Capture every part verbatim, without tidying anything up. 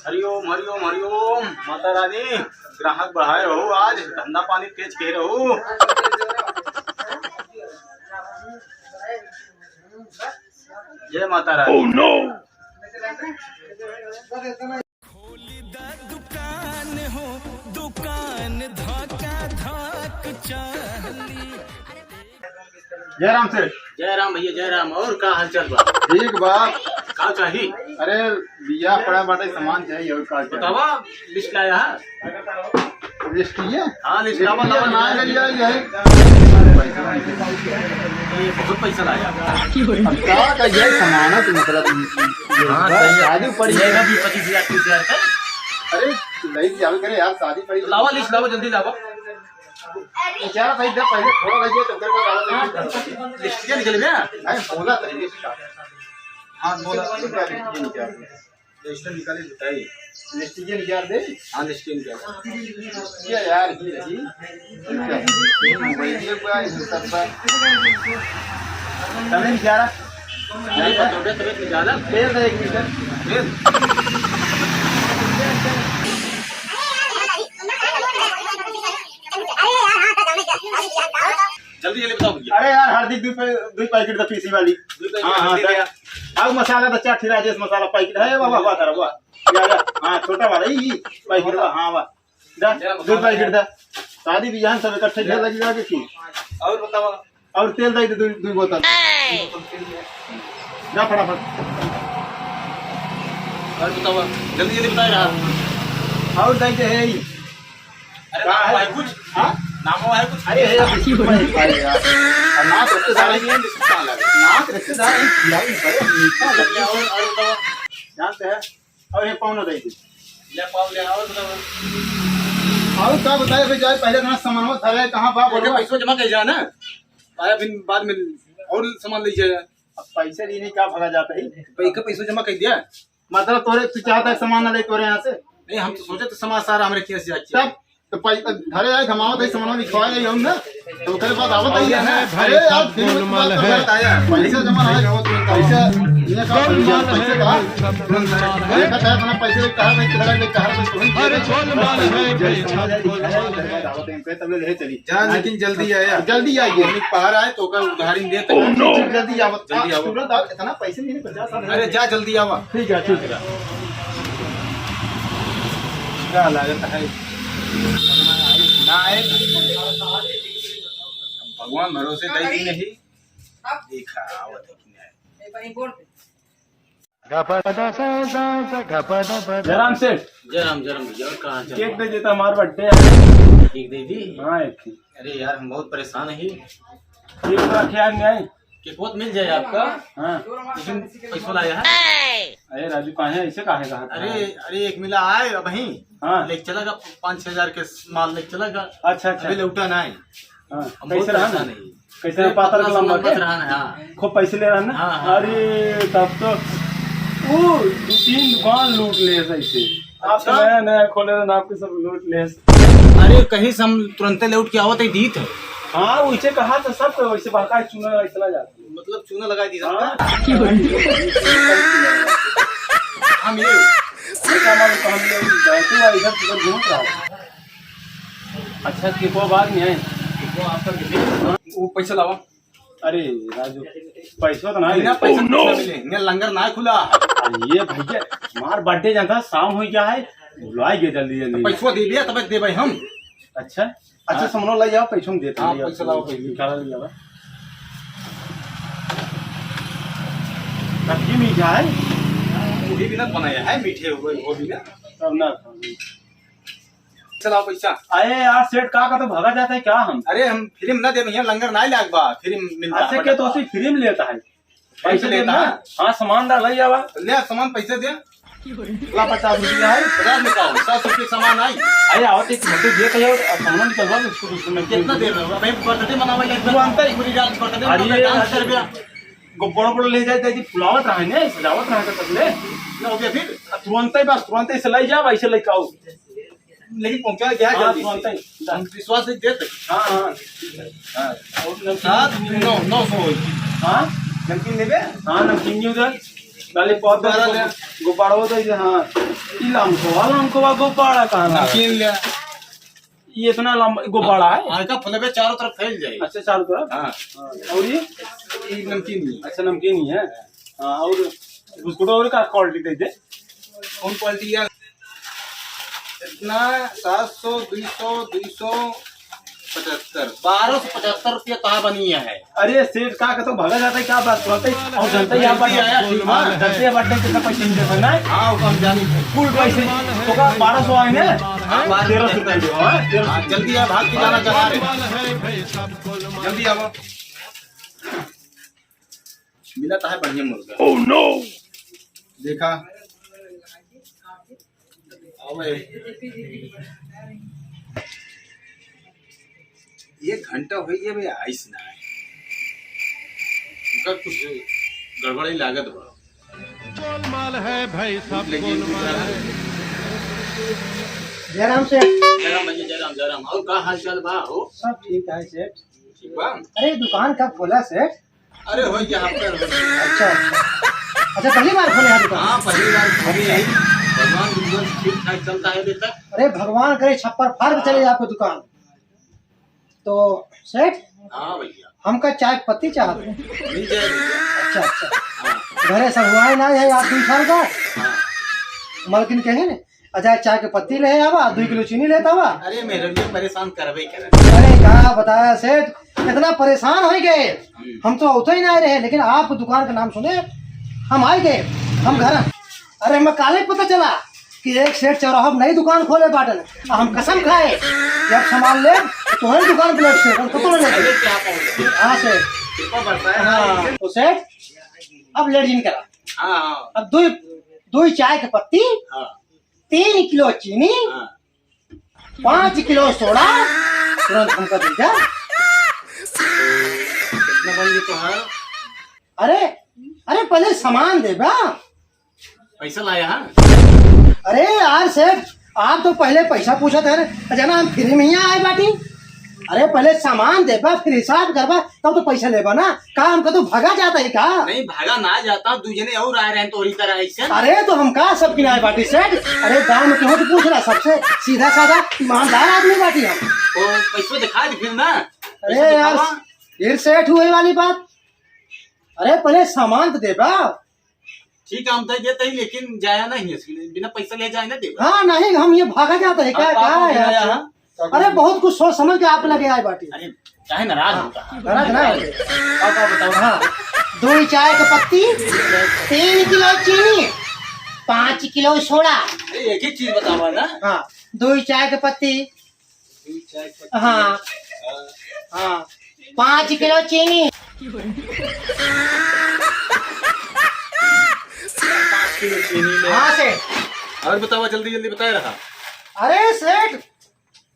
हरिओम, हरिओम, हरिओम। माता रानी, ग्राहक बढ़ाए रहो, आज धंधा पानी तेज के रहो। जय माता रानी। Oh no! खोली दा दुकान हो, दुकान धका धक चली। जय राम सेठ। जय राम भैया, जय राम। और का हाल चाल बा? ठीक बा। का चाही? अरे, बियाह पड़ा बाटे, सामान चाहिए और का चाहिए? बतावा, लिस्ट लाया है? लिस्ट ये? हाँ, लिस्ट लावा, लावा, ना लावा। ले लिया, ये है। ये बहुत पैसा लाया। अब का, का ये सामान है, तो मतलब, हाँ, सही है। शादी पड़ी है। लेगा भी पच्चीस हजार, तीस हजार का। अरे, ले जाओ करे यार, शादी पड़ी। लावा, लिस्ट लावा, जल्दी लावा। बेचारा भाई, जब पहले थोड़ा भाई, ये तो घर का गाना देखिए। लिस्ट क्या निकल गया? अरे, बोला था लिस्ट का। हाँ, बोला। लिस्ट क्या निकल गया? रजिस्टर निकाले, बताइए। रजिस्टर ये निकाल दे। हाँ, रजिस्टर निकाल। ये यार, ये रही। ठीक है। ये मोबाइल ये पूरा, ये सब पर। तबे निकाला। नहीं, बस हो गया, तबे निकाला। तेल दे एक लीटर। तेल? जल्दी, जल्दी बताओ भैया। अरे यार, हल्दी दुई पै-, दुई पैकेट द पीसी वाली। दुई पैकेट हाँ, हाँ, हल्दी द-, दिया। आउ मसाला द चार ठे राजेश मसाला पैकेट है, वाह, वाह, वाह, वाह। या, या, हाँ, छोटा वाला, ई, ई, पैकेट वाला, हाँ, वाह। द, जरा दुई मसाला पैकेट है। द। शादी बियाह सब इकट्ठे ढेर लगी जाके की। और बताओ। और तेल दे दे दुई, दुई बोतल। जा फटाफट। और बताओ, जल्दी, जल्दी बताओ यार। और दे दे है ई। अरे, का नाम है? है कुछ? हाँ? नाम है कुछ? अरे, हे, अभी भाई, भाई यार। और नाक रिश्तेदार है, ये रिश्तेदार है। नाक रिश्तेदार है, खिलाई, बड़े मीठा लगे। और, और बताओ। जानते हैं? और ये पाँव ना दे दे। ले पाँव ले, और बताओ। और का बताए, अबे जाए, पहले इतना सामान हो, धरे, कहाँ बा, ओके, बोलवा। पैसो जमा कर जाना। आया फिर बाद में और सामान ले जाए। अब पैसे लिए नहीं, का भगा जाता है? भाई का पैसो जमा कर दिया। मतलब तोरे, तू चाहता है सामान ना ले तोरे यहाँ से? नहीं, हम तो सोचे तो सामान सारा हमरे खेत से जाके। तब तो पै-, धरे आए, घमावत है, सामान लिखवाए आए हम ना। तो ओकरे बाद आवत है, अरे यार, फिर गोलमाल है। पैसा जमा ना है, पैसा, ये का पैसा, पैसा का? ये का है, अपना पैसे का है, पैसे का है, पैसे का है, अरे गोलमाल है, पैसा गोलमाल है। आवत है, तब ले चली। जा, लेकिन जल्दी आया। जल्दी आइए। हमनी के पहाड़ आए तो ओकर उधारी में देत है। Oh, no! जल्दी आवत। जल्दी आवत। तुरंत आओ, इतना पैसे नहीं, पचास साठ हजार। अरे जा, जल्दी आवा। ठीक है, ठीक है। क्या लागत है? ना आए। भगवान भरोसे दे दी नहीं। देखा, आवत है कि नहीं। जयराम सेठ। जयराम, जयराम भैया, और कहाँ चल केक रहा? दे देता, हमार बर्थडे है। केक दे दी? हाँ, एक ही। अरे यार, हम बहुत परेशान ही। केक तो रखे आज नहीं आए। केक बहुत मिल जाए आपका। हाँ। लेकिन पैसों लाया है? अरे राजू, काहे ऐसे काहे कहा था? अरे, अरे, एक मिला आए अब ही। हाँ। लेके चला गा, पाँच छह हजार के माल लेके चला गा। अच्छा, अच्छा। अबे लौटा ना है। हाँ, हम कैसे बहुत रहा परेशान ना? है। कैसे अरे, पातर पतला कलम सुंदर बाटे? बच रहा ना, हाँ। खूब पैसे ले रहा ना? हाँ, हाँ, अरे, हाँ। तब तो वो दो तीन दुकान लूट ले ऐसे। आप तो अच्छा। नया, नया खोले रहे ना, आपके सब लूट ले। अरे, कहीं से हम तुरंते लौट के आवत है, दीत है। हाँ, वैसे कहा तो सब, वैसे बहका चूना इतना जाता है। मतलब, चूना लगा दी हाँ। सबका। हम ये, ये क्या मालूम, हम ये बैठे हुआ इधर उधर घूम रहा है। अच्छा, केकवा बाद में आए। केकवा आपका कितने? वो पैसा लावा। अरे राजू, पैसा तो ना बिना है। पैसा Oh, no! कुछ ना मिले। इन्हें लंगर ना खुला। अरे ये भैया, हमार बर्थडे जानता, शाम हो गया है, बुलाए गए जल्दी जल्दी। पैसा दे दिया, तब दे भाई हम। अच्छा, अच्छा, हाँ। समनो ले जाओ, पैसा हम देते हैं, हाँ, ले जाओ। पैसा लाओ पहले। निकाला ले जाओ। रखी मीठा है। वो भी बिना बनाया है, मीठे हुए, वो भी ना। तब ना। चलाओ पैसा। अरे यार सेठ, का का तो भागा जाता है क्या हम? अरे हम फिल्म ना दे भैया, लंगर ना लाग बा, फिल्म मिलता अच्छा, है के तो बड़ा। उसी फिल्म लेता है? पैसे पैसे लेता देना। है? हाँ, सामान दा, ले जावा। ले सामान, पैसे दे। ला पचास रुपया है। पचास में का हो? सात सौ रुपये सामान आई। अरे आवत एक घंटे दे कहियो, अब सामान निकलवा दे, उसको दूसरे में। कितना देर रहो? भाई बर्थडे मनावा, एक बार तुरंत ही। पूरी रात बर्थडे अरे मनावा, ये पाँच सौ रुपया। गो-, बड़ो बड़ो ले जाए, जाए, फुलावत रहे ने, सजावत रहे तो तब ले। ना हो गया फिर? तुरंत ही बस, तुरंत ही से ले जाओ, ऐसे लेके आओ। लेकिन पहुंचा गया हाँ, जल्दी से। तुरंत ही। हम विश्वास नहीं देते। हाँ, हाँ। हाँ। और नमकीन सात, नौ, नौ सौ होई। हाँ? नमकीन लेबे? हाँ, नमकीन नहीं उधर। पहले पौध बारह ले। गुब्बारा होता है, हाँ। ई लमकवा, लमकवा गुब्बारा कहाँ लगा? नमकीन ले। ये इतना लंबा गुब्बारा है? हल्का फुलबे चारों तरफ फैल जाए। अच्छा, चारों तरफ? हाँ। हाँ, और ये? ये नमकीन ही है। अच्छा, नमकीन ही है। हाँ, और बिस्कुट और का क्वालिटी दे दे? कौन क्वालिटी यार? इतना सात सौ, दुई सौ, दुई सौ पचहत्तर, बारह सौ पचहत्तर रुपया कहाँ बनी है? अरे सेठ, का कहते हो, भागा जाता है, क्या बात करते हैं? और जनता यहाँ पर जल्दी आया, ठीक है। जनता यहाँ पर कितना पैसा नहीं देता ना? हाँ, वो हम जानी थे। कुल पैसे तो का बारह सौ आए ना? हाँ, बारह सौ। तेरह सौ रुपये दो, हाँ, तेरह सौ। हाँ, जल्दी आ, भाग के जाना चला रहे। जल्दी आओ। मिला तो है बढ़िया मुर्गा। Oh no! देखा। अबे, एक घंटा हो गया बे, आइस ना है। उनका कुछ गड़बड़ाई लागत बा। गोलमाल है भाई, सब लेकिन गोलमाल है। जयराम सेठ। जयराम भैया, जयराम, जयराम। और का हाल चाल बा हो? सब ठीक है सेठ। ठीक बा? अरे दुकान कब खोला सेठ? अरे हो गया, हफ्ता हो गया। अच्छा, अच्छा। अच्छा, पहली बार खोले हैं दुकान? हाँ, पहली बार खोले हैं। भगवान की दुआ से ठीक ठाक चलता है अभी तक। अरे भगवान करे छप्पर फाड़ के चले आपको दुकान। तो सेठ, हाँ भैया। हमका चाय पत्ती चाहत है। मिल जाएगी। अच्छा, अच्छा। हाँ। घरे सब हुआ है ना, यही आप दुई साल का? हाँ। मलकिन कहे ने, अच्छा, चाय के पत्ती ले आवा, दुई किलो चीनी लेता आवा। अरे, मेरे लिए परेशान करबे करे। अरे, का बताया सेठ, इतना परेशान हो गए, हम्म। हम तो उठे ही ना रहे, लेकिन आपको दुकान का नाम सुने, हम आ गए, हम घर। अरे, हमें काले पता चला कि एक सेठ चौराहा पर नई दुकान खोले बाटन, आ हम कसम खाए, जब सामान ले, तो तुम्हारी दुकान पे लेट सेठ, हम कतौ ना लेट। अरे, क्या कहोगे? हाँ सेठ। कृपा बरसाए हाँ, हमारी। तो सेठ, अब लेट जिन करा। हाँ, हाँ। अब दुई, दुई चाय के पत्ती, हाँ। तीन किलो चीनी, हाँ। पाँच किलो सोडा तुरंत हमका दे जा। कितना बन गया तोहार? अरे, अरे, पहले सामान देबा। पैसा लाया है? अरे यार सेठ, आप तो पहले पैसा पूछत है, जना हम फ्री में यहाँ आए बाटी। अरे पहले सामान देबा, फिर हिसाब करबा, तब तो पैसा लेबा ना। का हमका तू भागा जाता है का? नहीं, भागा ना जाता, दू जने और आ रहे हैं तोरी तरह ऐसे। अरे तो हम का सब किनाए बाटी सेठ? अरे गाँव में केहू तो पूछ रहा, सबसे सीधा साधा ईमानदार आदमी बाटी हम। तो पैसो दिखा दे फिर ना। अरे पैसा यार, दिखावा। फिर सेठ हुए वाली बात। अरे पहले सामान तो देबा। ठीक है, हम दे देते ही, लेकिन जाया नहीं है, बिना पैसा ले जाए ना देबा। हाँ नहीं, हम ये भागा जाता है, हाँ, क्या, तो क्या आपको है गिराया यार? है? अरे बहुत कुछ सोच समझ के आप लगे आए बाटी। अरे, काहे नाराज होता है? नाराज ना होते। का, का बताओ? हाँ, दुई चाय के पत्ती, तीन किलो चीनी, पाँच किलो सोडा। अरे, एक ही चीज बतावा ना। हाँ, दुई चाय के पत्ती। दुई चाय के पत्ती। हाँ। हाँ। हाँ, पाँच किलो चीनी। पाँच किलो चीनी ले। हाँ सेठ। और बतावा, जल्दी जल्दी बताए रहा। अरे सेठ,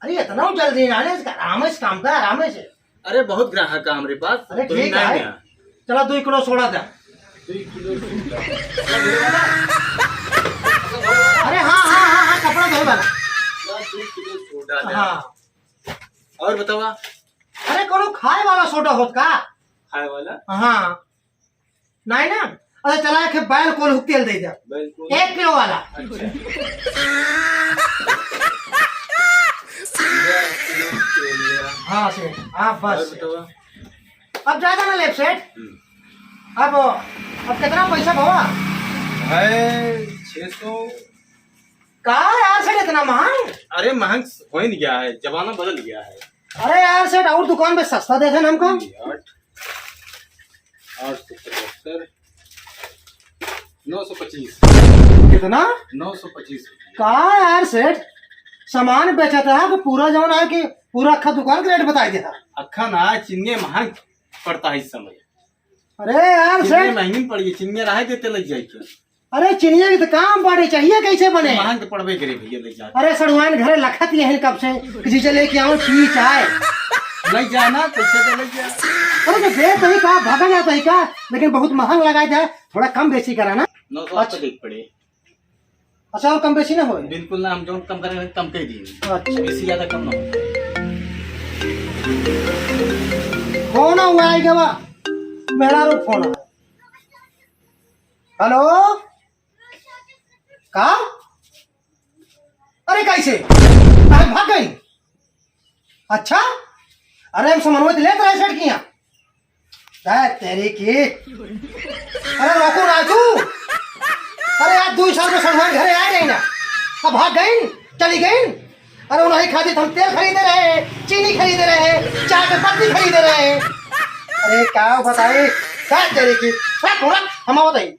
अरे, इतना जल्दी ना, अरे, इसका आराम से काम कर, आराम से। अरे, बहुत ग्राहक है हमरे पास, अरे, तो ठीक है। चला, दुई किलो सोडा दे। दुई किलो सोडा। अरे, हाँ, हाँ, हाँ, हाँ, कपड़ा धोए वाला। दुई किलो सोडा दे। हाँ। और बतावा? अरे, कोनो खाए वाला सोडा होत का? खाए वाला? हाँ। नहीं ना? अच्छा, चला, एक बैल कोल्हू तेल दे दे। बैल कोल्हू। एक किलो वाला। अच्छा। हाँ, सेठ। हाँ, बस। और बताओ। अब ज्यादा ना लेब, सेठ। हम्म। अब, अब कितना पैसा भवा? है छह सौ। का यार सेठ, इतना महंग? अरे, महंग हो ही गया है, जमाना बदल गया है। अरे यार सेठ, और दुकान पे सस्ता देखे ना हमका। आठ, आठ सौ पचहत्तर, नौ सौ पच्चीस। कितना? नौ सौ पच्चीस रुपये। का यार सेठ, सामान बेचत है कि पूरा जौन है कि पूरा अक्खा दुकान का रेट बताई देता। अक्खा ना, चिनिया महंग पड़ता है इस समय। अरे यार चिनिया सेठ। महंगी पड़ी है, चिनिया रहे देते लग जाए क्या? अरे चिनिया के तो काम बाटे, चाहिए कैसे बने? महंग तो पड़बे करे भैया, ले जा। अरे सड़ुआइन घरे लखत ये है कब से कि जीजा लेके आओ, पी चाय। ले जा ना, पैसे तो ले जा। अरे तो दे तो ही का, भागा जाता ही का, लेकिन बहुत महंग लगा दे, थोड़ा कम बेसी करा ना। नौ सौ अच्छा। तो देख पड़े। अच्छा, और कम बेसी ना होए? बिल्कुल ना, हम जो कम करेंगे, कम कर दिए। अच्छा। बेसी ज्यादा कम ना हो। फोन हुआ है क्या बा? मेरा रो फोन है। हेलो, का? अरे कैसे? काहे भाग गई? अच्छा, अरे हम समन्वय लेत रहे सेठ किया। अरे तेरी की, अरे रोको राजू, अरे आज दो साल में समन्वय घरे आए रही ना, अब भाग गई, चली गई। अरे उन्हीं खातिर हम तेल खरीदे रहे, चीनी खरीदे रहे, चाय के पत्ती खरीदे रहे। अरे का बताई, का तेरी की, रख, रख, हम बताई।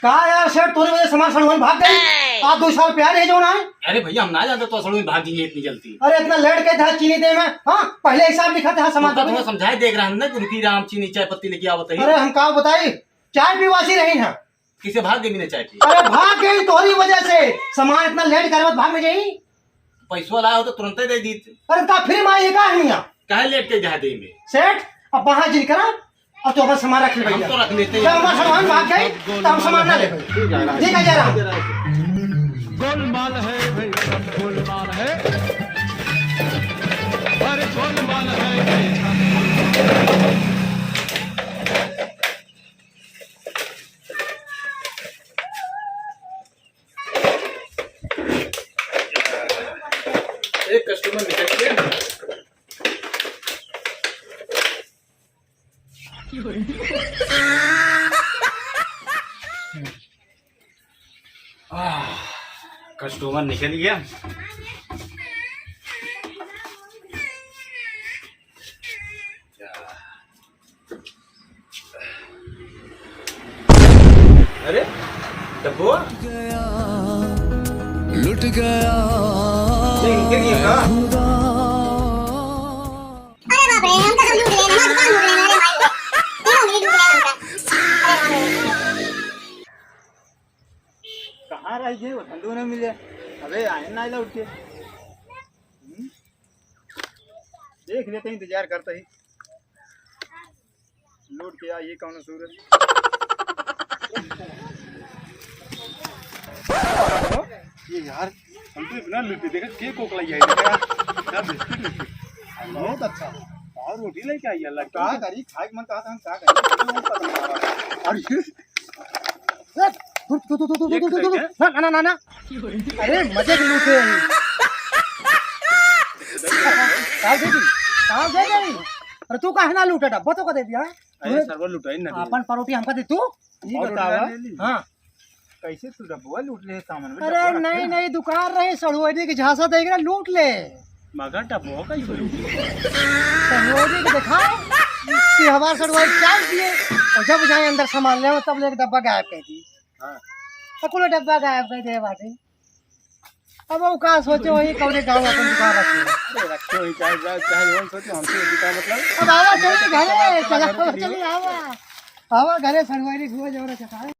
का यार सेठ, तोरी वजह से हमार सड़ुआइन भाग गई। आज दो साल प्यार है जो ना है। अरे भैया, हम ना जानते तो सड़ुआइन भाग गई है इतनी जल्दी। अरे इतना लेट के था चीनी दे में, हाँ, पहले हिसाब लिखा था सामान उनका दे में। थोड़ा समझाए देख रहा है ना कि उनकी राम चीनी चाय पत्ती लेके आवत है। अरे हम का बताई, चाय भी वासी रही है। किसे भाग गई बिना चाय पी? अरे भाग गई तोरी वजह से, सामान इतना लेट करवत भाग में जाई। पैसवा लाया हो तो तुरंते दे दी। अरे का फिर माई का है यहाँ? काहे लेट के जहाँ दे में? सेठ, अब वहाँ जिन करा, अब तो अपन सामान रख ले हम भैया। तो रख लेते हैं। जब हमारा सामान भाग जाए, तो हम सामान ना ले भाई। ठीक है, ठीक है, जय राम। गोलमाल है भाई, सब गोलमाल है। अरे गोलमाल है भाई, सब गोलमाल है। एक कस्टमर निकल गया। आह, कस्टमर निकल गया। अरे डब्बो, लुट गया। ये इनके लिए का? अरे बाप रे, हम तो सब लूट लेना, दुकान लूट लेना रे भाई। ये हम भी लूट लेना हमका। अरे बाप रे। कहाँ रह गए वो धंधो न मिले। अबे आए ना लौट के। हम्म? देख लेते हैं, इंतजार करते ही। लौट के आई कौन सूरत। ये यार, हम तो इतना लूटे, देखा के कोक लाई आई, देखा यार, क्या बेइज्जती लूटे। बहुत अच्छा। और रोटी लेके आई है, लगता है। करी, खाए के मन कहा था, हम क्या करें? अरे, ए, धुर, धुर, धुर, धुर, ये धुर, धुर, धुर, क्या? ना, ना, ना, ना। अरे, मजे के लूटे हैं। काल दे दी, काल दे दी। अरे, तू काहे ना लूटे डब्बा तो का दे दिया? अरे, सरवा लुटाई ना दे। अपन परोटी हमका दे तू। ये और बतावा। ले ली। हाँ। कैसे तू डब्बा लूट ले सामान में? अरे, डब्बा रखे नहीं, ना। नहीं, दुकान रहे, सड़ुआरी के झांसा देख रहा, लूट ले। मगर डब्बो कैसे लूटी? सड़ुआरी के दिखाओ कि हमार सड़ुआरी चार दिए और जब जाए अंदर सामान ले तब लेके डब्बा गायब कर दी। हाँ। तो कुल डब्बा गायब कर दे बाटे। अब वो का सोचे वही कौने गाँव अपन दुकान रखे। अरे रखे वही चाहे जाए, चाहे जौन सोचे हमसे वही का मतलब। अब आवा चले घरे, चला चले आवा। आवा घरे सड़ुआरी घुआ जौन चखाए।